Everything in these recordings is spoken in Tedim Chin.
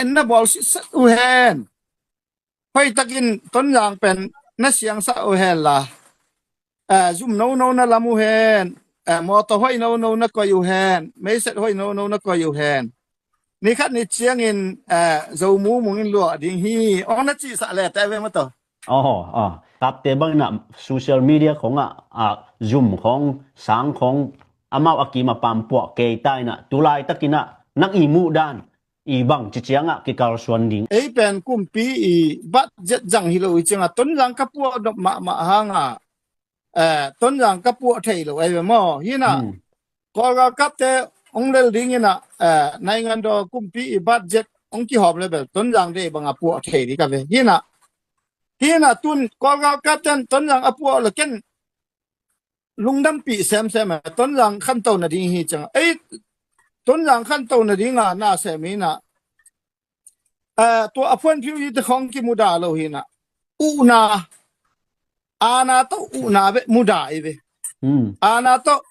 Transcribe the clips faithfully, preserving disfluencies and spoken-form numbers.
in na bawl sitset uh hen. Hoihtakin Tonzang pen na siangsak uh hen la, eh, zum nono na lam uh hen, eh, mawtaw hoih nono na koih uh hen, meiset hoih nono na koih uh hen. Ni khat ni ciangin, eh, Zo mumung in luah ding hi, ong na cihsak le te ve maw taw. Aw, aw. Kapte bang inah social media khongah, ah, zum khong, sang khong, amau a kim a pam puah kei ta inah, tu laitakinah nang i muh dan i bang ci ciangah kikalsuan ding. Ei pen kumpi i budget zang hi lo i ciangah Tonzang ka puah nop mahmah hangah, eh, Tonzang ka puah thei lo ei ve maw? Hinah, hmm, Kawlgalkapte hong lel dinginah, eh, naingandaw kumpi i budget hong kihawm le bel Tonzang dei bangah puah thei ding ka ve. Hinah, hinah tun Kawlgalkapten Tonzang a puah le ken lungdampih semsem e, Tonzang khanto nading hi ciangah. Ei, Tonzang khanto nadinga na sem hinah, eh, tua a phuanphiu hite khong kimuda lo hinah. Uhna, aana tawh uhna ve muda i ve. Hmm. Aana tawh,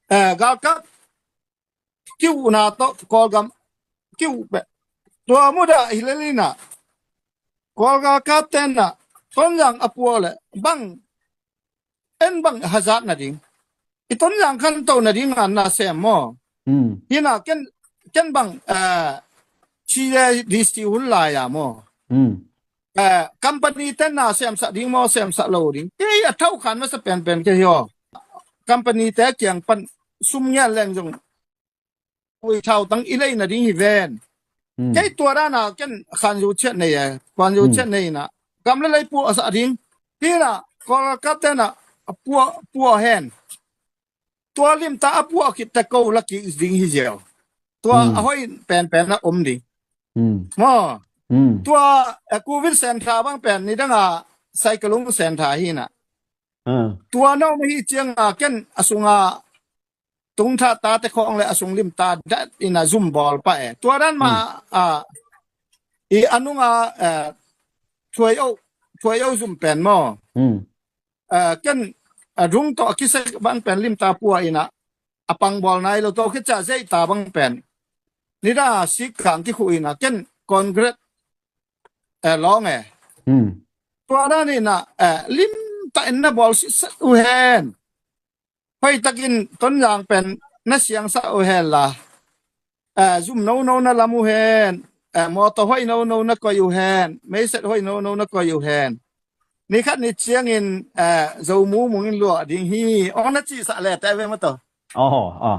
eh, galkap kiuhna tawh Kawlgam kiuh peh. Tua muda hi le linah Kawlgalkaptenah Tonzang a puah le bang en bang hazat nading. I Tonzang khanto nading an na sem maw? Hmm. Hinah ken, ken bang, eh, C A D C hun lai-a maw? Hmm. Eh, company ten na semsak ding maw, semsak lo ding. Kei a thau khan masa penpen kei hi aw. Company te kiang pan sum ngian leng zong ui thau tang i lei nading hi ven. Hmm. Kei tua dana ken khanzu chiat nei e, khanzu, hmm, chiat nei inah gam le lei puahsak ding. Hinah Kawlgalkaptenah a puah, puah hen. Tua limta a puah khit te ko la kik ding hi ziau. Tua, hmm, a hoih penpen a om ding. Hmm. Maw? Hmm. Tua, eh, covid centre bang pen nidanga Saikalung centre hinah. Ah. Tua no ma hi cianga ken a sunga tungtha tate khawng le a sung limta dat ina zum bawl pah e. Tua dan ma, hmm, a, i a nunga, eh, thuai o, thuai o zum pen maw? Hmm. Eh, ken a dung tawh a kisek bang pen limta pua ina a pangbawl nai lo tawh khicia zeihta bang pen nida sik kang kikhu ina ken concrete, eh, lawng e. Hmm. Tua dan ina, eh, limta in na bawl sitset uh hen. Hoihtakin Tonzang pen na siangsak uh hen la, eh, zum nono na lam uh hen, eh, mawtaw hoih nono na koih uh hen, meiset hoih nono na koih uh hen. Ni khat ni ciangin, eh, Zo mumung in luah ding hi, ong na cihsak le te ve maw taw. Aw, aw.